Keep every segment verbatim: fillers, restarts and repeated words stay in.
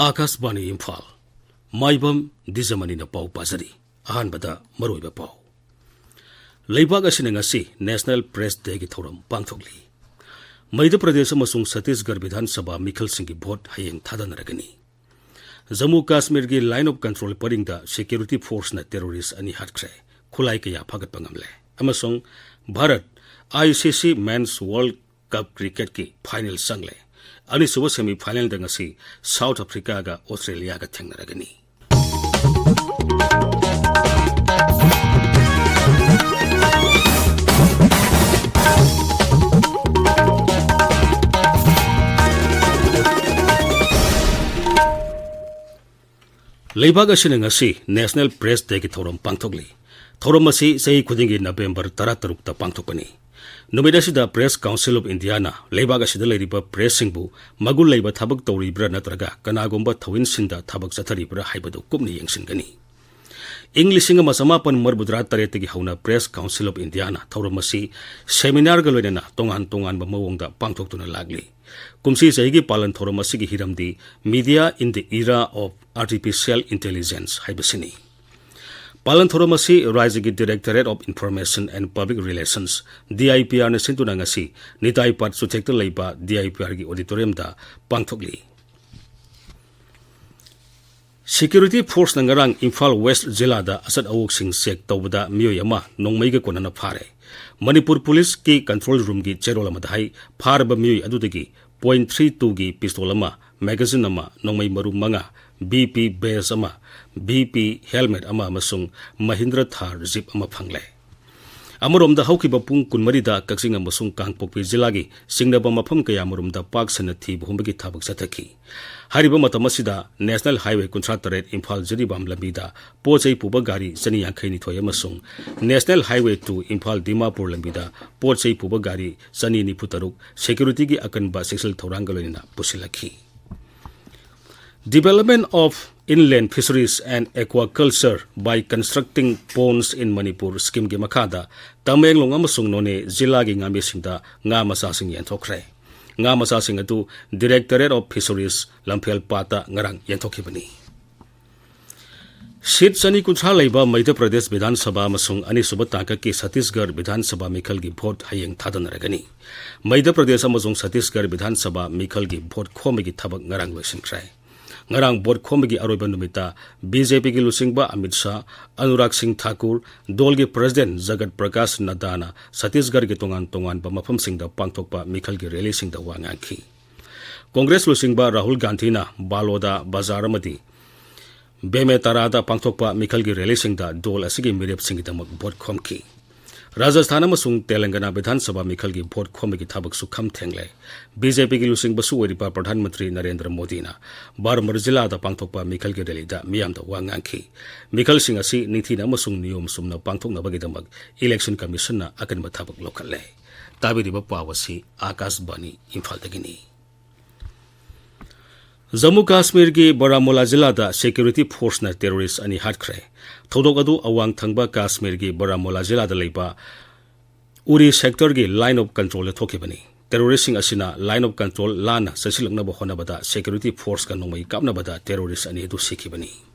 ꯑꯥꯀꯥꯁꯕꯥꯅꯤ ꯏꯝꯐꯥꯜ꯫ ꯃꯥꯏꯕꯝ ꯗꯤꯖꯃꯅꯤꯅ ꯄꯥꯎ ꯄꯥꯖꯔꯤ꯫ ꯑꯍꯥꯟꯕꯗ ꯃꯔꯨꯑꯣꯏꯕ ꯄꯥꯎ꯫ ꯂꯩꯕꯥꯛ ꯑꯁꯤꯅ ꯉꯁꯤ National Press Dayꯒꯤ ꯊꯧꯔꯝ ꯄꯥꯡꯊꯣꯛꯂꯤ꯫ ꯃꯙ꯭ꯌ ꯄ꯭ꯔꯗꯦꯁ ꯑꯃꯁꯨꯡ ꯁꯠꯇꯤꯁꯒꯔ ꯕꯤꯙꯥꯟ ꯁꯚꯥ ꯃꯤꯈꯜꯁꯤꯡꯒꯤ ꯚꯣꯠ ꯍꯌꯦꯡ ꯊꯥꯗꯅꯔꯒꯅꯤ꯫ ꯖꯝꯃꯨ ꯀꯥꯁꯃꯤꯔꯒꯤ Line of Control ꯄꯔꯤꯡꯗ security forceꯅ terrorist ꯑꯅꯤ ꯍꯥꯠꯈ꯭ꯔꯦ꯫ ꯈꯨꯠꯂꯥꯏ ꯀꯌꯥ ꯐꯥꯒꯠꯄ ꯉꯝꯂꯦ꯫ ꯑꯃꯁꯨꯡ Bharat ICC Men's World Cup cricketꯀꯤ final ꯆꯪꯂꯦ꯫ ꯑꯅꯤꯁꯨꯕ semifinalꯗ ꯉꯁꯤ South Africaꯒ Australiaꯒ ꯊꯦꯡꯅꯔꯒꯅꯤ꯫ ꯂꯩꯕꯥꯛ ꯑꯁꯤꯅ ꯉꯁꯤ National Press Dayꯒꯤ ꯊꯧꯔꯝ ꯄꯥꯡꯊꯣꯛꯂꯤ꯫ ꯊꯧꯔꯝ ꯑꯁꯤ ꯆꯍꯤ ꯈꯨꯗꯤꯡꯒꯤ November ꯇꯔꯥꯇꯔꯨꯛꯇ ꯄꯥꯡꯊꯣꯛꯄꯅꯤ꯫ ꯅꯨꯃꯤꯠ ꯑꯁꯤꯗ Press Council of Indiaꯅ ꯂꯩꯕꯥꯛ ꯑꯁꯤꯗ ꯂꯩꯔꯤꯕ pressꯁꯤꯡꯕꯨ ꯃꯒꯨꯟ ꯂꯩꯕ ꯊꯕꯛ ꯇꯧꯔꯤꯕ꯭ꯔꯥ ꯅꯠꯇ꯭ꯔꯒ ꯀꯅꯥꯒꯨꯝꯕ ꯊꯧꯏꯟꯁꯤꯟꯗ ꯊꯕꯛ ꯆꯠꯊꯔꯤꯕ꯭ꯔꯥ ꯍꯥꯏꯕꯗꯨ ꯀꯨꯞꯅ ꯌꯦꯡꯁꯤꯟꯒꯅꯤ꯫ ꯏꯪ ꯂꯤꯁꯤꯡ ꯑꯃ ꯆꯃꯥꯄꯟ ꯃꯔꯤꯐꯨꯇꯔꯥ ꯇꯔꯦꯠꯇꯒꯤ ꯍꯧꯅ Press Council of Indiaꯅ ꯊꯧꯔꯝ ꯑꯁꯤ seminarꯒ ꯂꯣꯏꯅꯅ ꯇꯣꯉꯥꯟ ꯇꯣꯉꯥꯟꯕ ꯃꯑꯣꯡꯗ ꯄꯥꯡꯊꯣꯛꯇꯨꯅ ꯂꯥꯛꯂꯤ꯫ ꯀꯨꯝꯁꯤ ꯆꯍꯤꯒꯤ ꯄꯥꯂꯟ ꯊꯧꯔꯝ ꯑꯁꯤꯒꯤ ꯍꯤꯔꯝꯗꯤ Media in the Era of Artificial Intelligence ꯍꯥꯏꯕꯁꯤꯅꯤ꯫ ꯄꯥꯂꯟ ꯊꯧꯔꯝ ꯑꯁꯤ ꯔꯥꯖ꯭ꯌꯒꯤ Directorate of Information and Public Relations, DIPRꯅ ꯁꯤꯟꯗꯨꯅ ꯉꯁꯤ ꯅꯤꯇꯥꯏ ꯄꯥꯠ ꯆꯨꯊꯦꯛꯇ ꯂꯩꯕ DIPRꯒꯤ auditoriumꯗ ꯄꯥꯡꯊꯣꯛꯂꯤ꯫ Security forceꯅ ꯉꯔꯥꯡ ꯏꯝꯐꯥꯜ West ꯖꯤꯂꯥꯗ ꯑꯆꯠ ꯑꯋꯣꯛꯁꯤꯡ check ꯇꯧꯕꯗ ꯃꯤꯑꯣꯏ ꯑꯃ ꯅꯣꯡꯃꯩꯒ ꯀꯣꯟꯅꯅ ꯐꯥꯔꯦ꯫ ꯃꯅꯤꯄꯨꯔ ꯄꯨꯂꯤꯁꯀꯤ control roomꯒꯤ ꯆꯦꯔꯣꯜ ꯑꯃꯗ ꯍꯥꯏ, ꯐꯥꯔꯕ ꯃꯤꯑꯣꯏ ꯑꯗꯨꯗꯒꯤ point three twoꯒꯤ pistol ꯑꯃ, magazine ꯑꯃ, ꯅꯣꯡꯃꯩ ꯃꯔꯨ ꯃꯉꯥ, BP vest ꯑꯃ, BP helmet ꯑꯃ ꯑꯃꯁꯨꯡ Mahindra Thar jeep ꯑꯃ ꯐꯪꯂꯦ꯫ ꯑꯃꯔꯣꯝꯗ, ꯍꯧꯈꯤꯕ ꯄꯨꯡ ꯀꯨꯟꯃꯔꯤꯗ ꯀꯛꯆꯤꯡ ꯑꯃꯁꯨꯡ ꯀꯥꯡꯄꯣꯛꯄꯤ ꯖꯤꯂꯥꯒꯤ ꯆꯤꯡꯅꯕ ꯃꯐꯝ ꯀꯌꯥꯃꯔꯨꯝꯗ ꯄꯥꯛ ꯁꯟꯅ ꯊꯤꯕ ꯍꯨꯝꯕꯒꯤ ꯊꯕꯛ ꯆꯠꯊꯈꯤ꯫ ꯍꯥꯏꯔꯤꯕ ꯃꯇꯝ ꯑꯁꯤꯗ National Highway ꯀꯨꯟꯊ꯭ꯔꯥ ꯇꯔꯦꯠ ꯏꯝꯐꯥꯜ ꯖꯤꯔꯤꯕꯥꯝ ꯂꯝꯕꯤꯗ ꯄꯣꯠ ꯆꯩ ꯄꯨꯕ ꯒꯥꯔꯤ ꯆꯅꯤ ꯌꯥꯡꯈꯩ ꯅꯤꯊꯣꯏ ꯑꯃꯁꯨꯡ National Highway two Imphal Dimapur ꯂꯝꯕꯤꯗ ꯄꯣꯠ ꯆꯩ ꯄꯨꯕ ꯒꯥꯔꯤ ꯆꯅꯤ ꯅꯤꯐꯨ ꯇꯔꯨꯛ securityꯒꯤ ꯑꯀꯟꯕ ꯆꯦꯛꯁꯤꯜ ꯊꯧꯔꯥꯡꯒ ꯂꯣꯏꯅꯅ ꯄꯨꯁꯤꯜꯂꯛꯈꯤ꯫ Development of Inland Fisheries and Aquaculture by Constructing Ponds in Manipur schemeꯒꯤ ꯃꯈꯥꯗ ꯇꯃꯦꯡꯂꯣꯡ ꯑꯃꯁꯨꯡ ꯅꯣꯅꯦ ꯖꯤꯂꯥꯒꯤ ꯉꯥꯃꯤꯁꯤꯡꯗ ꯉꯥ ꯃꯆꯥꯁꯤꯡ ꯌꯦꯟꯊꯣꯛꯈ꯭ꯔꯦ꯫ ꯉꯥ ꯃꯆꯥꯁꯤꯡ ꯑꯗꯨ Directorate of Fisheries ꯂꯝꯐꯦꯜ ꯄꯥꯠꯇ ꯉꯔꯥꯡ ꯌꯦꯟꯊꯣꯛꯈꯤꯕꯅꯤ꯫ ꯁꯤꯠ ꯆꯅꯤ ꯀꯨꯟꯊ꯭ꯔꯥ ꯂꯩꯕ ꯃꯙ꯭ꯌ ꯄ꯭ꯔꯗꯦꯁ ꯕꯤꯙꯥꯟ ꯁꯚꯥ ꯑꯃꯁꯨꯡ ꯑꯅꯤꯁꯨꯕ ꯇꯥꯡꯀꯛꯀꯤ ꯁꯠꯇꯤꯁꯒꯔ ꯕꯤꯙꯥꯟ ꯁꯚꯥ ꯃꯤꯈꯜꯒꯤ ꯚꯣꯠ ꯍꯌꯦꯡ ꯊꯥꯗꯅꯔꯒꯅꯤ꯫ ꯃꯙ꯭ꯌ ꯄ꯭ꯔꯗꯦꯁ ꯑꯃꯁꯨꯡ ꯁꯠꯇꯤꯁꯒꯔ ꯕꯤꯙꯥꯟ ꯁꯚꯥ ꯃꯤꯈꯜꯒꯤ ꯚꯣꯠ ꯈꯣꯝꯕꯒꯤ ꯊꯕꯛ ꯉꯔꯥꯡ ꯂꯣꯏꯁꯤꯟꯈ꯭ꯔꯦ꯫ ꯉꯔꯥꯡ ꯚꯣꯠ ꯈꯣꯝꯕꯒꯤ ꯑꯔꯣꯏꯕ ꯅꯨꯃꯤꯠꯇ ꯕꯤ ꯖꯦ ꯄꯤꯒꯤ ꯂꯨꯆꯤꯡꯕ ꯑꯃꯤꯠ ꯁꯥꯍ, ꯑꯅꯨꯔꯥꯒ ꯁꯤꯡ ꯊꯥꯀꯨꯔ, ꯗꯣꯜꯒꯤ ꯄ꯭ꯔꯁꯤꯗꯦꯟ ꯖꯒꯠ ꯄ꯭ꯔꯀꯥꯁ ꯅꯗ꯭ꯗꯥꯅ ꯁꯠꯇꯤꯁꯒꯔꯒꯤ ꯇꯣꯉꯥꯟ ꯇꯣꯉꯥꯟꯕ ꯃꯐꯝꯁꯤꯡꯗ ꯄꯥꯡꯊꯣꯛꯄ ꯃꯤꯈꯜꯒꯤ ꯔꯦꯂꯤꯁꯤꯡꯗ ꯋꯥ ꯉꯥꯡꯈꯤ꯫ ꯀꯣꯡꯒ꯭ꯔꯦꯁ ꯂꯨꯆꯤꯡꯕ ꯔꯥꯍꯨꯜ ꯒꯥꯟꯙꯤꯅ ꯕꯥꯂꯣꯗꯥ ꯕꯖꯥꯔ ꯑꯃꯗꯤ ꯕꯦꯃꯦꯇꯥꯔꯥꯗ ꯄꯥꯡꯊꯣꯛꯄ ꯃꯤꯈꯜꯒꯤ ꯔꯦꯂꯤꯁꯤꯡꯗ ꯗꯣꯜ ꯑꯁꯤꯒꯤ ꯃꯤꯔꯦꯞꯁꯤꯡꯒꯤꯗꯃꯛ ꯚꯣꯠ ꯈꯣꯝꯈꯤ꯫ ꯔꯥꯖꯁꯊꯥꯟ ꯑꯃꯁꯨꯡ ꯇꯦꯂꯪꯒꯅꯥ ꯕꯤꯙꯥꯟ ꯁꯚꯥ ꯃꯤꯈꯜꯒꯤ ꯚꯣꯠ ꯈꯣꯝꯕꯒꯤ ꯊꯕꯛꯁꯨ ꯈꯝ ꯊꯦꯡꯂꯦ꯫ ꯕꯤ ꯖꯦ ꯄꯤꯒꯤ ꯂꯨꯆꯤꯡꯕꯁꯨ ꯑꯣꯏꯔꯤꯕ ꯄ꯭ꯔꯙꯥꯟ ꯃꯟꯇ꯭ꯔꯤ ꯅꯔꯦꯟꯗ꯭ꯔ ꯃꯣꯗꯤꯅ ꯕꯥꯔꯃꯔ ꯖꯤꯂꯥꯗ ꯄꯥꯡꯊꯣꯛꯄ ꯃꯤꯈꯜꯒꯤ ꯔꯦꯂꯤꯗ ꯃꯤꯌꯥꯝꯗ ꯋꯥ ꯉꯥꯡꯈꯤ꯫ ꯃꯤꯈꯜꯁꯤꯡ ꯑꯁꯤ ꯅꯤꯡꯊꯤꯅ ꯑꯃꯁꯨꯡ ꯅꯤꯌꯣꯝ ꯆꯨꯝꯅ ꯄꯥꯡꯊꯣꯛꯅꯕꯒꯤꯗꯃꯛ ꯏꯂꯦꯛꯁꯟ ꯀꯃꯤꯁꯟꯅ ꯑꯀꯟꯕ ꯊꯕꯛ ꯂꯧꯈꯠꯂꯦ꯫ ꯇꯥꯕꯤꯔꯤꯕ ꯄꯥꯎ ꯑꯁꯤ ꯑꯥꯀꯥꯁꯕꯥꯅꯤ ꯏꯝꯐꯥꯜꯗꯒꯤꯅꯤ꯫ ꯖꯝꯃꯨ ꯀꯥꯁꯃꯤꯔꯒꯤ ꯕꯥꯔꯥꯃꯨꯂꯥ ꯖꯤꯂꯥꯗ ꯁꯦꯀ꯭ꯌꯨꯔꯤꯇꯤ ꯐꯣꯔꯁꯅ ꯇꯦꯔꯣꯔꯤꯁ ꯑꯅꯤ ꯍꯥꯠꯈ꯭ꯔꯦ꯫ ꯊꯧꯗꯣꯛ ꯑꯗꯨ ꯑꯋꯥꯡ ꯊꯪꯕ ꯀꯥꯁꯃꯤꯔꯒꯤ ꯕꯥꯔꯥꯃꯨꯂꯥ ꯖꯤꯂꯥꯗ ꯂꯩꯕ ꯎꯔꯤ ꯁꯦꯛꯇꯔꯒꯤ ꯂꯥꯏꯟ ꯑꯣꯐ ꯀꯟꯇ꯭ꯔꯣꯜꯗ ꯊꯣꯛꯈꯤꯕꯅꯤ꯫ ꯇꯦꯔꯣꯔꯤꯁꯁꯤꯡ ꯑꯁꯤꯅ ꯂꯥꯏꯟ ꯑꯣꯐ ꯀꯟꯇ꯭ꯔꯣꯜ ꯂꯥꯟꯅ ꯆꯪꯁꯤꯜꯂꯛꯅꯕ ꯍꯣꯠꯅꯕꯗ ꯁꯦꯀ꯭ꯌꯨꯔꯤꯇꯤ ꯐꯣꯔꯁꯀ ꯅꯣꯡꯃꯩ ꯀꯥꯞꯅꯕꯗ ꯇꯦꯔꯣꯔꯤꯁ ꯑꯅꯤ ꯑꯗꯨ ꯁꯤꯈꯤꯕꯅꯤ꯫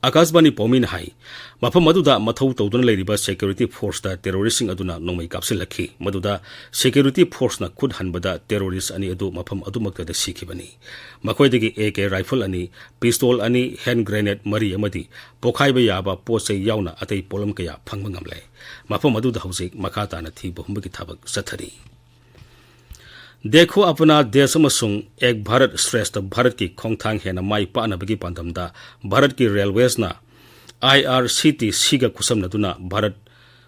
ꯑꯥꯀꯥꯁꯕꯥꯅꯤ ꯄꯥꯎꯃꯤꯅ ꯍꯥꯏ, ꯃꯐꯝ ꯑꯗꯨꯗ ꯃꯊꯧ ꯇꯧꯗꯨꯅ ꯂꯩꯔꯤꯕ ꯁꯦꯀ꯭ꯌꯨꯔꯤꯇꯤ ꯐꯣꯔꯁꯇ ꯇꯦꯔꯣꯔꯤꯁꯁꯤꯡ ꯑꯗꯨꯅ ꯅꯣꯡꯃꯩ ꯀꯥꯞꯁꯤꯜꯂꯛꯈꯤ, ꯃꯗꯨꯗ ꯁꯦꯀ꯭ꯌꯨꯔꯤꯇꯤ ꯐꯣꯔꯁꯅ ꯈꯨꯠ ꯍꯟꯕꯗ ꯇꯦꯔꯣꯔꯤꯁ ꯑꯅꯤ ꯑꯗꯨ ꯃꯐꯝ ꯑꯗꯨꯃꯛꯇꯗ ꯁꯤꯈꯤꯕꯅꯤ꯫ ꯃꯈꯣꯏꯗꯒꯤ ꯑꯦ ꯀꯦ ꯔꯥꯏꯐꯜ ꯑꯅꯤ, ꯄꯤꯁꯇꯣꯜ ꯑꯅꯤ, ꯍꯦꯟ ꯒ꯭ꯔꯦꯅꯦꯗ ꯃꯔꯤ ꯑꯃꯗꯤ ꯄꯣꯈꯥꯏꯕ ꯌꯥꯕ ꯄꯣꯠ ꯆꯩ ꯌꯥꯎꯅ ꯑꯇꯩ ꯄꯣꯠꯂꯝ ꯀꯌꯥ ꯐꯪꯕ ꯉꯝꯂꯦ꯫ ꯃꯐꯝ ꯑꯗꯨꯗ ꯍꯧꯖꯤꯛ ꯃꯈꯥ ꯇꯥꯅ ꯊꯤꯕ ꯍꯨꯝꯕꯒꯤ ꯊꯕꯛ ꯆꯠꯊꯔꯤ꯫ ꯗꯦꯈꯣ ꯑꯄꯅꯥ ꯗꯦꯁ ꯑꯃꯁꯨꯡ ꯑꯦꯛ ꯚꯥꯔꯠ ꯁ꯭ꯔꯦꯁꯊ ꯚꯥꯔꯠꯀꯤ ꯈꯣꯡꯊꯥꯡ ꯍꯦꯟꯅ ꯃꯥꯏ ꯄꯥꯛꯅꯕꯒꯤ ꯄꯥꯟꯗꯝꯗ ꯚꯥꯔꯠꯀꯤ ꯔꯦꯜꯋꯦꯁꯅ ꯑꯥꯏ ꯑꯥꯔ ꯁꯤ ꯇꯤ ꯁꯤꯒ ꯈꯨꯠꯁꯝꯅꯗꯨꯅ ꯚꯥꯔꯠ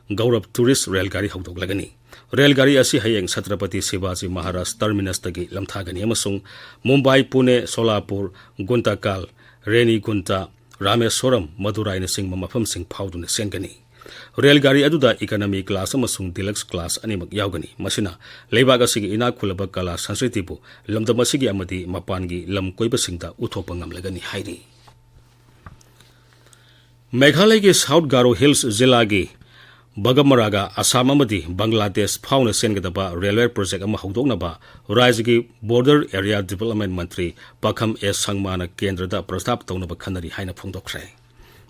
ꯒꯧꯔꯕ ꯇꯨꯔꯤꯁ ꯔꯦꯜꯒꯥꯔꯤ ꯍꯧꯗꯣꯛꯂꯒꯅꯤ꯫ ꯔꯦꯜꯒꯥꯔꯤ ꯑꯁꯤ ꯍꯌꯦꯡ ꯁꯇ꯭ꯔꯄꯇꯤ ꯁꯤꯕꯥꯖꯤ ꯃꯍꯥꯔꯥꯖ ꯇꯔꯃꯤꯅꯁꯇꯒꯤ ꯂꯝꯊꯥꯒꯅꯤ ꯑꯃꯁꯨꯡ ꯃꯨꯝꯕꯥꯏ, ꯄꯨꯅꯦ, ꯁꯣꯂꯥꯄꯨꯔ, ꯒꯨꯟꯇꯀꯥꯜ, ꯔꯦꯅꯤꯒꯨꯟꯇ, ꯔꯥꯃꯦꯁ꯭ꯋꯔꯝ, ꯃꯗꯨꯔꯥꯏꯅꯆꯤꯡꯕ ꯃꯐꯝꯁꯤꯡ ꯐꯥꯎꯗꯨꯅ ꯆꯦꯟꯒꯅꯤ꯫ ꯔꯦꯜꯒꯥꯔꯤ ꯑꯗꯨꯗ ꯏꯀꯅꯃꯤ ꯀ꯭ꯂꯥꯁ ꯑꯃꯁꯨꯡ ꯗꯤꯂꯛꯁ ꯀ꯭ꯂꯥꯁ ꯑꯅꯤꯃꯛ ꯌꯥꯎꯒꯅꯤ꯫ ꯃꯁꯤꯅ ꯂꯩꯕꯥꯛ ꯑꯁꯤꯒꯤ ꯏꯅꯥꯛ ꯈꯨꯜꯂꯕ ꯀꯂꯥ ꯁꯪꯁꯀ꯭ꯔꯤꯇꯤꯕꯨ ꯂꯝꯗꯝ ꯑꯁꯤꯒꯤ ꯑꯃꯗꯤ ꯃꯄꯥꯟꯒꯤ ꯂꯝ ꯀꯣꯏꯕꯁꯤꯡꯗ ꯎꯠꯊꯣꯛꯄ ꯉꯝꯂꯒꯅꯤ ꯍꯥꯏꯔꯤ꯫ ꯃꯦꯘꯥꯂꯌꯒꯤ ꯁꯥꯎꯊ ꯒꯥꯔꯣ ꯍꯤꯜꯁ ꯖꯤꯂꯥꯒꯤ ꯕꯒꯃꯔꯥꯒ ꯑꯁꯥꯝ ꯑꯃꯗꯤ ꯕꯪꯒ꯭ꯂꯥꯗꯦꯁ ꯐꯥꯎꯅ ꯆꯦꯟꯒꯗꯕ ꯔꯦꯜꯋꯦ ꯄ꯭ꯔꯣꯖꯦꯛ ꯑꯃ ꯍꯧꯗꯣꯛꯅꯕ ꯔꯥꯖ꯭ꯌꯒꯤ ꯕꯣꯔꯗꯔ ꯑꯦꯔꯤꯌꯥ ꯗꯤꯕꯦꯂꯞꯃꯦꯟ ꯃꯟꯇ꯭ꯔꯤ ꯄꯥꯈꯝ ꯑꯦꯁ ꯁꯪꯃꯥꯅ ꯀꯦꯟꯗ꯭ꯔꯗ ꯄ꯭ꯔꯁꯇꯥꯞ ꯇꯧꯅꯕ ꯈꯟꯅꯔꯤ ꯍꯥꯏꯅ ꯐꯣꯡꯗꯣꯛꯈ꯭ꯔꯦ꯫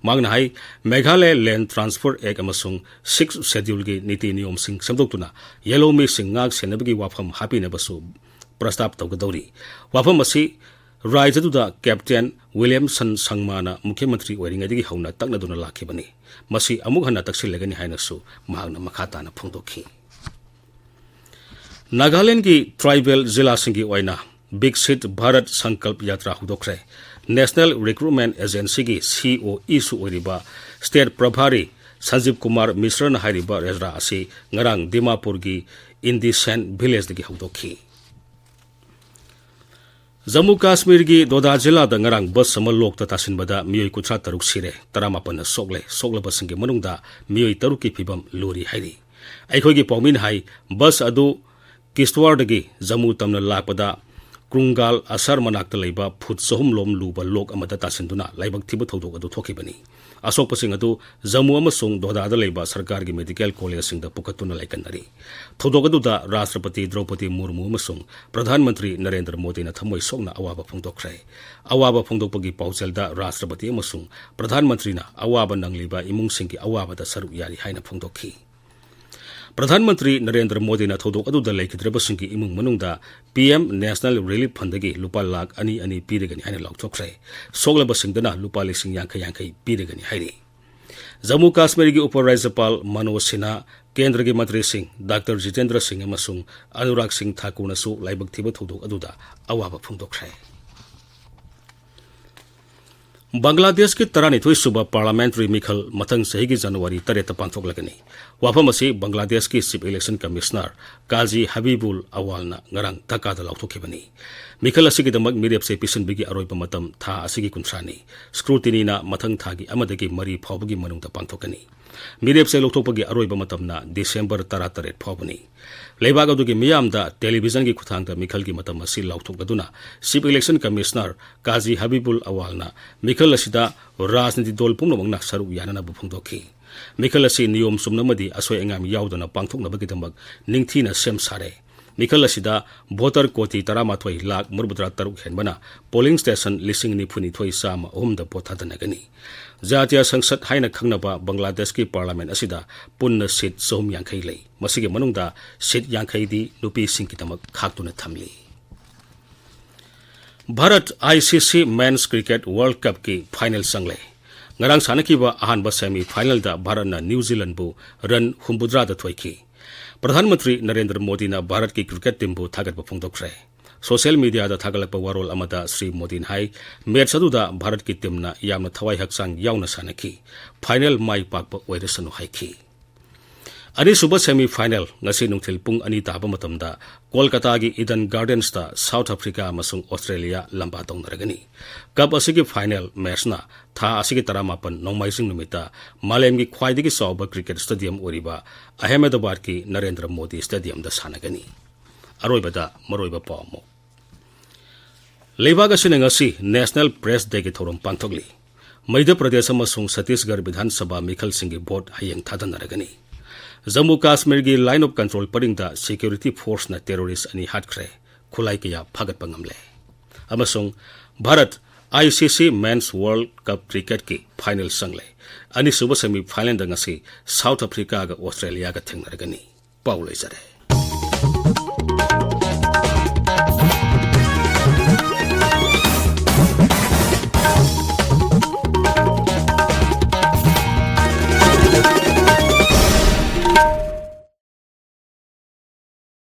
ꯃꯍꯥꯛꯅ ꯍꯥꯏ, ꯃꯦꯘꯥꯂꯌ ꯂꯦꯟꯗ ꯇ꯭ꯔꯥꯟꯁꯐꯔ ꯑꯦꯛ ꯑꯃꯁꯨꯡ ꯁꯤꯛꯁ ꯁꯦꯗ꯭ꯌꯨꯜꯒꯤ ꯅꯤꯇꯤ ꯅꯤꯌꯣꯝꯁꯤꯡ ꯁꯦꯝꯗꯣꯛꯇꯨꯅ ꯌꯦꯜꯍꯧꯃꯤꯁꯤꯡ ꯉꯥꯛ ꯁꯦꯟꯅꯕꯒꯤ ꯋꯥꯐꯝ ꯍꯥꯞꯄꯤꯅꯕꯁꯨ ꯄ꯭ꯔꯁꯇꯥꯞ ꯇꯧꯒꯗꯧꯔꯤ꯫ ꯋꯥꯐꯝ ꯑꯁꯤ ꯔꯥꯖ꯭ꯌꯗꯨꯗ ꯀꯦꯞꯇꯦꯟ ꯋꯤꯂꯤꯌꯝꯁꯟ ꯁꯪꯃꯥꯅ ꯃꯨꯈ꯭ꯌ ꯃꯟꯇ꯭ꯔꯤ ꯑꯣꯏꯔꯤꯉꯩꯗꯒꯤ ꯍꯧꯅ ꯇꯛꯅꯗꯨꯅ ꯂꯥꯛꯈꯤꯕꯅꯤ꯫ ꯃꯁꯤ ꯑꯃꯨꯛ ꯍꯟꯅ ꯇꯛꯁꯤꯜꯂꯒꯅꯤ ꯍꯥꯏꯅꯁꯨ ꯃꯍꯥꯛꯅ ꯃꯈꯥ ꯇꯥꯅ ꯐꯣꯡꯗꯣꯛꯈꯤ꯫ ꯅꯥꯒꯥꯂꯦꯟꯗꯒꯤ ꯇ꯭ꯔꯥꯏꯕꯦꯜ ꯖꯤꯂꯥꯁꯤꯡꯒꯤ ꯑꯣꯏꯅ ꯕꯤꯛꯁꯤꯠ ꯚꯥꯔꯠ ꯁꯪꯀꯜꯞ ꯌꯥꯇ꯭ꯔꯥ ꯍꯧꯗꯣꯛꯈ꯭ꯔꯦ꯫ ꯅꯦꯁꯅꯦꯜ ꯔꯤꯀ꯭ꯔꯨꯠꯃꯦꯟ ꯑꯦꯖꯦꯟꯁꯤꯒꯤ ꯁꯤ ꯏ ꯑꯣ ꯏꯁꯨ ꯑꯣꯏꯔꯤꯕ ꯁ꯭ꯇꯦꯠ ꯄ꯭ꯔꯚꯥꯔꯤ ꯁꯟꯖꯤꯕ ꯀꯨꯃꯥꯔ ꯃꯤꯁ꯭ꯔꯅ ꯍꯥꯏꯔꯤꯕ ꯌꯥꯇ꯭ꯔꯥ ꯑꯁꯤ ꯉꯔꯥꯡ ꯗꯤꯃꯥꯄꯨꯔꯒꯤ ꯏꯟꯗꯤꯁꯦꯟ ꯚꯤꯂꯦꯖꯇꯒꯤ ꯍꯧꯗꯣꯛꯈꯤ꯫ ꯖꯝꯃꯨ ꯀꯥꯁꯃꯤꯔꯒꯤ ꯗꯣꯗꯥ ꯖꯤꯂꯥꯗ ꯉꯔꯥꯡ ꯕꯁ ꯑꯃ ꯂꯣꯛꯇ ꯇꯥꯁꯤꯟꯕꯗ ꯃꯤꯑꯣꯏ ꯀꯨꯟꯊ꯭ꯔꯥ ꯇꯔꯨꯛ ꯁꯤꯔꯦ, ꯇꯔꯥꯃꯥꯄꯟꯅ ꯁꯣꯛꯂꯦ꯫ ꯁꯣꯛꯂꯕꯁꯤꯡꯒꯤ ꯃꯅꯨꯡꯗ ꯃꯤꯑꯣꯏ ꯇꯔꯨꯛꯀꯤ ꯐꯤꯕꯝ ꯂꯨꯔꯤ ꯍꯥꯏꯔꯤ꯫ ꯑꯩꯈꯣꯏꯒꯤ ꯄꯥꯎꯃꯤꯅ ꯍꯥꯏ, ꯕꯁ ꯑꯗꯨ ꯀꯤꯁ꯭ꯇꯋꯥꯔꯗꯒꯤ ꯖꯝꯃꯨ ꯇꯝꯅ ꯂꯥꯛꯄꯗ ꯀ꯭ꯔꯨꯡꯒꯥꯜ ꯑꯁꯔ ꯃꯅꯥꯛꯇ ꯂꯩꯕ ꯐꯨꯠ ꯆꯍꯨꯝ ꯂꯣꯝ ꯂꯨꯕ ꯂꯣꯛ ꯑꯃꯗ ꯇꯥꯁꯤꯟꯗꯨꯅ ꯂꯥꯏꯕꯛ ꯊꯤꯕ ꯊꯧꯗꯣꯛ ꯑꯗꯨ ꯊꯣꯛꯈꯤꯕꯅꯤ꯫ ꯑꯁꯣꯛꯄꯁꯤꯡ ꯑꯗꯨ ꯖꯝꯃꯨ ꯑꯃꯁꯨꯡ ꯗꯣꯗꯥꯗ ꯂꯩꯕ ꯁꯔꯀꯥꯔꯒꯤ ꯃꯦꯗꯤꯀꯦꯜ ꯀꯣꯂꯦꯖꯁꯤꯡꯗ ꯄꯨꯈꯠꯇꯨꯅ ꯂꯥꯏꯀꯠꯅꯔꯤ꯫ ꯊꯧꯗꯣꯛ ꯑꯗꯨꯗ ꯔꯥꯁꯇ꯭ꯔꯄꯇꯤ ꯗ꯭ꯔꯧꯄꯗꯤ ꯃꯨꯔꯃꯨ ꯑꯃꯁꯨꯡ ꯄ꯭ꯔꯙꯥꯟ ꯃꯟꯇ꯭ꯔꯤ ꯅꯔꯦꯟꯗ꯭ꯔ ꯃꯣꯗꯤꯅ ꯊꯃꯣꯏ ꯁꯣꯛꯅ ꯑꯋꯥꯕ ꯐꯣꯡꯗꯣꯛꯈ꯭ꯔꯦ꯫ ꯑꯋꯥꯕ ꯐꯣꯡꯗꯣꯛꯄꯒꯤ ꯄꯥꯎꯖꯦꯜꯗ ꯔꯥꯁꯇ꯭ꯔꯄꯇꯤ ꯑꯃꯁꯨꯡ ꯄ꯭ꯔꯙꯥꯟ ꯃꯟꯇ꯭ꯔꯤꯅ ꯑꯋꯥꯕ ꯅꯪꯂꯤꯕ ꯏꯃꯨꯡꯁꯤꯡꯒꯤ ꯑꯋꯥꯕꯗ ꯁꯔꯨꯛ ꯌꯥꯔꯤ ꯍꯥꯏꯅ ꯐꯣꯡꯗꯣꯛꯈꯤ꯫ ꯄ꯭ꯔꯙꯥꯟ ꯃꯟꯇ꯭ꯔꯤ ꯅꯔꯦꯟꯗ꯭ꯔ ꯃꯣꯗꯤꯅ ꯊꯧꯗꯣꯛ ꯑꯗꯨꯗ ꯂꯩꯈꯤꯗ꯭ꯔꯕꯁꯤꯡꯒꯤ ꯏꯃꯨꯡ ꯃꯅꯨꯡꯗ ꯄꯤ ꯑꯦꯝ ꯅꯦꯁꯅꯦꯜ ꯔꯤꯂꯤꯐ ꯐꯟꯗꯒꯤ ꯂꯨꯄꯥ ꯂꯥꯈ ꯑꯅꯤ ꯑꯅꯤ ꯄꯤꯔꯒꯅꯤ ꯍꯥꯏꯅ ꯂꯥꯎꯊꯣꯛꯈ꯭ꯔꯦ꯫ ꯁꯣꯛꯂꯕꯁꯤꯡꯗꯅ ꯂꯨꯄꯥ ꯂꯤꯁꯤꯡ ꯌꯥꯡꯈꯩ ꯌꯥꯡꯈꯩ ꯄꯤꯔꯒꯅꯤ ꯍꯥꯏꯔꯤ꯫ ꯖꯝꯃꯨ ꯀꯥꯁꯃꯤꯔꯒꯤ ꯎꯄ ꯔꯥꯖ꯭ꯌꯄꯥꯜ ꯃꯅꯣꯖ ꯁꯤꯟꯍꯥ, ꯀꯦꯟꯗ꯭ꯔꯒꯤ ꯃꯟꯇ꯭ꯔꯤꯁꯤꯡ ꯗꯥꯛꯇꯔ ꯖꯤꯇꯦꯟꯗ꯭ꯔ ꯁꯤꯡ ꯑꯃꯁꯨꯡ ꯑꯅꯨꯔꯥꯒ ꯁꯤꯡ ꯊꯥꯀꯨꯔꯅꯁꯨ ꯂꯥꯏꯕꯛ ꯊꯤꯕ ꯊꯧꯗꯣꯛ ꯑꯗꯨꯗ ꯑꯋꯥꯕ ꯐꯣꯡꯗꯣꯛꯈ꯭ꯔꯦ꯫ ꯕꯪꯒ꯭ꯂꯥꯗꯦꯁꯀꯤ ꯇꯔꯥꯅꯤꯊꯣꯏ ꯁꯨꯕ ꯄꯥꯔꯂꯥꯃꯦꯟꯇꯔꯤ ꯃꯤꯈꯜ ꯃꯊꯪ ꯆꯍꯤꯒꯤ ꯖꯅꯋꯥꯔꯤ ꯇꯔꯦꯠꯇ ꯄꯥꯡꯊꯣꯛꯂꯒꯅꯤ꯫ ꯋꯥꯐꯝ ꯑꯁꯤ ꯕꯪꯒ꯭ꯂꯥꯗꯦꯁꯀꯤ ꯆꯤꯐ ꯏꯂꯦꯛꯁꯟ ꯀꯃꯤꯁꯅꯔ ꯀꯥꯖꯤ ꯍꯕꯤꯕꯨꯜ ꯑꯋꯥꯜꯅ ꯉꯔꯥꯡ ꯙꯥꯀꯥꯗ ꯂꯥꯎꯊꯣꯛꯈꯤꯕꯅꯤ꯫ ꯃꯤꯈꯜ ꯑꯁꯤꯒꯤꯗꯃꯛ ꯃꯤꯔꯦꯞꯁꯦ ꯄꯤꯁꯤꯟꯕꯒꯤ ꯑꯔꯣꯏꯕ ꯃꯇꯝ ꯊꯥ ꯑꯁꯤꯒꯤ ꯀꯨꯟꯊ꯭ꯔꯥꯅꯤ꯫ ꯁ꯭ꯀ꯭ꯔꯨꯇꯤꯅꯤꯅ ꯃꯊꯪ ꯊꯥꯒꯤ ꯑꯃꯗꯒꯤ ꯃꯔꯤ ꯐꯥꯎꯕꯒꯤ ꯃꯅꯨꯡꯗ ꯄꯥꯡꯊꯣꯛꯀꯅꯤ꯫ ꯃꯤꯔꯦꯞꯁꯦ ꯂꯧꯊꯣꯛꯄꯒꯤ ꯑꯔꯣꯏꯕ ꯃꯇꯝꯅ ꯗꯤꯁꯦꯝꯕꯔ ꯇꯔꯥꯇꯔꯦꯠ ꯐꯥꯎꯕꯅꯤ꯫ ꯂꯩꯕꯥꯛ ꯑꯗꯨꯒꯤ ꯃꯤꯌꯥꯝꯗ ꯇꯦꯂꯤꯚꯤꯖꯟꯒꯤ ꯈꯨꯠꯊꯥꯡꯗ ꯃꯤꯈꯜꯒꯤ ꯃꯇꯝ ꯑꯁꯤ ꯂꯥꯎꯊꯣꯛꯂꯗꯨꯅ ꯆꯤꯐ ꯏꯂꯦꯛꯁꯟ ꯀꯃꯤꯁꯅꯔ ꯀꯥꯖꯤ ꯍꯕꯤꯕꯨꯜ ꯑꯋꯥꯜꯅ ꯃꯤꯈꯜ ꯑꯁꯤꯗ ꯔꯥꯖꯅꯤꯇꯤ ꯗꯜ ꯄꯨꯝꯅꯃꯛꯅ ꯁꯔꯨꯛ ꯌꯥꯅꯅꯕ ꯐꯣꯡꯗꯣꯛꯈꯤ꯫ ꯃꯤꯈꯜ ꯑꯁꯤ ꯅꯤꯌꯣꯝ ꯆꯨꯝꯅ ꯑꯃꯗꯤ ꯑꯁꯣꯏ ꯑꯉꯥꯝ ꯌꯥꯎꯗꯅ ꯄꯥꯡꯊꯣꯛꯅꯕꯒꯤꯗꯃꯛ ꯅꯤꯡꯊꯤꯅ ꯁꯦꯝ ꯁꯥꯔꯦ꯫ ꯃꯤꯈꯜ ꯑꯁꯤꯗ ꯚꯣꯇꯔ ꯀꯣꯇꯤ ꯇꯔꯥꯃꯥꯊꯣꯏ ꯂꯥꯈ ꯃꯔꯤꯐꯨꯇꯔꯥ ꯇꯔꯨꯛ ꯍꯦꯟꯕꯅ ꯄꯣꯂꯤꯡ ꯁ꯭ꯇꯦꯁꯟ ꯂꯤꯁꯤꯡ ꯅꯤꯐꯨꯅꯤꯊꯣꯏ ꯆꯥꯝꯃ ꯑꯍꯨꯝꯗ ꯚꯣꯠ ꯊꯥꯗꯅꯒꯅꯤ꯫ ꯖꯥꯇꯤꯌ ꯁꯪꯁꯠ ꯍꯥꯏꯅ ꯈꯪꯅꯕ ꯕꯪꯒ꯭ꯂꯥꯗꯦꯁꯀꯤ ꯄꯥꯔꯂꯥꯃꯦꯟ ꯑꯁꯤꯗ ꯄꯨꯟꯅ ꯁꯤꯠ ꯆꯍꯨꯝ ꯌꯥꯡꯈꯩ ꯂꯩ꯫ ꯃꯁꯤꯒꯤ ꯃꯅꯨꯡꯗ ꯁꯤꯠ ꯌꯥꯡꯈꯩꯗꯤ ꯅꯨꯄꯤꯁꯤꯡꯒꯤꯗꯃꯛ ꯈꯥꯛꯇꯨꯅ ꯊꯝꯂꯤ꯫ Bharat ICC Men's Cricket World Cupꯀꯤ ꯐꯥꯏꯅꯦꯜ ꯆꯪꯂꯦ꯫ ꯉꯔꯥꯡ ꯁꯥꯟꯅꯈꯤꯕ ꯑꯍꯥꯟꯕ ꯁꯦꯃꯤ ꯐꯥꯏꯅꯦꯜꯗ ꯚꯥꯔꯠꯅ ꯅ꯭ꯌꯨ ꯖꯤꯂꯦꯟꯕꯨ ꯔꯟ ꯍꯨꯝꯐꯨꯇꯔꯥꯗ ꯊꯣꯏꯈꯤ꯫ ꯄ꯭ꯔꯙꯥꯟ ꯃꯟꯇ꯭ꯔꯤ ꯅꯔꯦꯟꯗ꯭ꯔ ꯃꯣꯗꯤꯅ ꯚꯥꯔꯠꯀꯤ ꯀ꯭ꯔꯤꯀꯦꯠ ꯇꯤꯝꯕꯨ ꯊꯥꯒꯠꯄ ꯐꯣꯡꯗꯣꯛꯈ꯭ꯔꯦ꯫ ꯁꯣꯁꯤꯌꯦꯜ ꯃꯤꯗꯤꯌꯥꯗ ꯊꯥꯒꯠꯂꯛꯄ ꯋꯥꯔꯣꯜ ꯑꯃꯗ ꯁ꯭ꯔꯤ ꯃꯣꯗꯤꯅ ꯍꯥꯏ, ꯃꯦꯆ ꯑꯗꯨꯗ ꯚꯥꯔꯠꯀꯤ ꯇꯤꯝꯅ ꯌꯥꯝꯅ ꯊꯋꯥꯏ ꯍꯛꯆꯥꯡ ꯌꯥꯎꯅ ꯁꯥꯟꯅꯈꯤ꯫ ꯐꯥꯏꯅꯦꯜ ꯃꯥꯏ ꯄꯥꯛꯄ ꯑꯣꯏꯔꯁꯅꯨ ꯍꯥꯏꯈꯤ꯫ ꯑꯅꯤꯁꯨꯕ ꯁꯦꯃꯤ ꯐꯥꯏꯅꯦꯜ ꯉꯁꯤ ꯅꯨꯡꯊꯤꯜ ꯄꯨꯡ ꯑꯅꯤ ꯇꯥꯕ ꯃꯇꯝꯗ ꯀꯣꯜꯀꯇꯥꯒꯤ ꯏꯗꯟ ꯒꯥꯔꯗꯦꯟꯁꯇ ꯁꯥꯎꯊ ꯑꯐ꯭ꯔꯤꯀꯥ ꯑꯃꯁꯨꯡ ꯑꯣꯁꯇ꯭ꯔꯦꯂꯤꯌꯥ ꯂꯝꯕꯥ ꯇꯧꯅꯔꯒꯅꯤ꯫ ꯀꯞ ꯑꯁꯤꯒꯤ ꯐꯥꯏꯅꯦꯜ ꯃꯦꯆꯅ ꯊꯥ ꯑꯁꯤꯒꯤ ꯇꯔꯥꯃꯥꯄꯟ ꯅꯣꯡꯃꯥꯏꯖꯤꯡ ꯅꯨꯃꯤꯠꯇ ꯃꯥꯂꯦꯝꯒꯤ ꯈ꯭ꯋꯥꯏꯗꯒꯤ ꯆꯥꯎꯕ ꯀ꯭ꯔꯤꯀꯦꯠ ꯁ꯭ꯇꯦꯗꯤꯌꯝ ꯑꯣꯏꯔꯤꯕ ꯑꯍꯃꯦꯗꯕꯥꯗꯀꯤ ꯅꯔꯦꯟꯗ꯭ꯔ ꯃꯣꯗꯤ ꯁ꯭ꯇꯦꯗꯤꯌꯝꯗ ꯁꯥꯟꯅꯒꯅꯤ꯫ ꯑꯔꯣꯏꯕꯗ ꯃꯔꯨꯑꯣꯏꯕ ꯄꯥꯎ ꯑꯃꯨꯛ꯫ ꯂꯩꯕꯥꯛ ꯑꯁꯤꯅ ꯉꯁꯤ National Press Dayꯒꯤ ꯊꯧꯔꯝ ꯄꯥꯡꯊꯣꯛꯂꯤ꯫ ꯃꯙ꯭ꯌ ꯄ꯭ꯔꯗꯦꯁ ꯑꯃꯁꯨꯡ ꯁꯠꯇꯤꯁꯒꯔ ꯕꯤꯙꯥꯟ ꯁꯚꯥ ꯃꯤꯈꯜꯁꯤꯡꯒꯤ ꯚꯣꯠ ꯍꯌꯦꯡ ꯊꯥꯗꯅꯔꯒꯅꯤ꯫ ꯖꯝꯃꯨ ꯀꯥꯁꯃꯤꯔꯒꯤ Line of Control ꯄꯔꯤꯡꯗ ꯁꯦꯀ꯭ꯌꯨꯔꯤꯇꯤ ꯐꯣꯔꯁꯅ ꯇꯦꯔꯣꯔꯤꯁ ꯑꯅꯤ ꯍꯥꯠꯈ꯭ꯔꯦ꯫ ꯈꯨꯠꯂꯥꯏ ꯀꯌꯥ ꯐꯥꯒꯠꯄ ꯉꯝꯂꯦ꯫ ꯑꯃꯁꯨꯡ Bharat ICC Men's World Cup ꯀ꯭ꯔꯤꯀꯦꯠꯀꯤ ꯐꯥꯏꯅꯦꯜ ꯆꯪꯂꯦ꯫ ꯑꯅꯤꯁꯨꯕ ꯁꯦꯃꯤ ꯐꯥꯏꯅꯦꯜꯗ ꯉꯁꯤ ꯁꯥꯎꯊ ꯑꯐ꯭ꯔꯤꯀꯥꯒ ꯑꯣꯁꯇ꯭ꯔꯦꯂꯤꯌꯥꯒ ꯊꯦꯡꯅꯔꯒꯅꯤ꯫ ꯄꯥꯎ ꯂꯣꯏꯖꯔꯦ꯫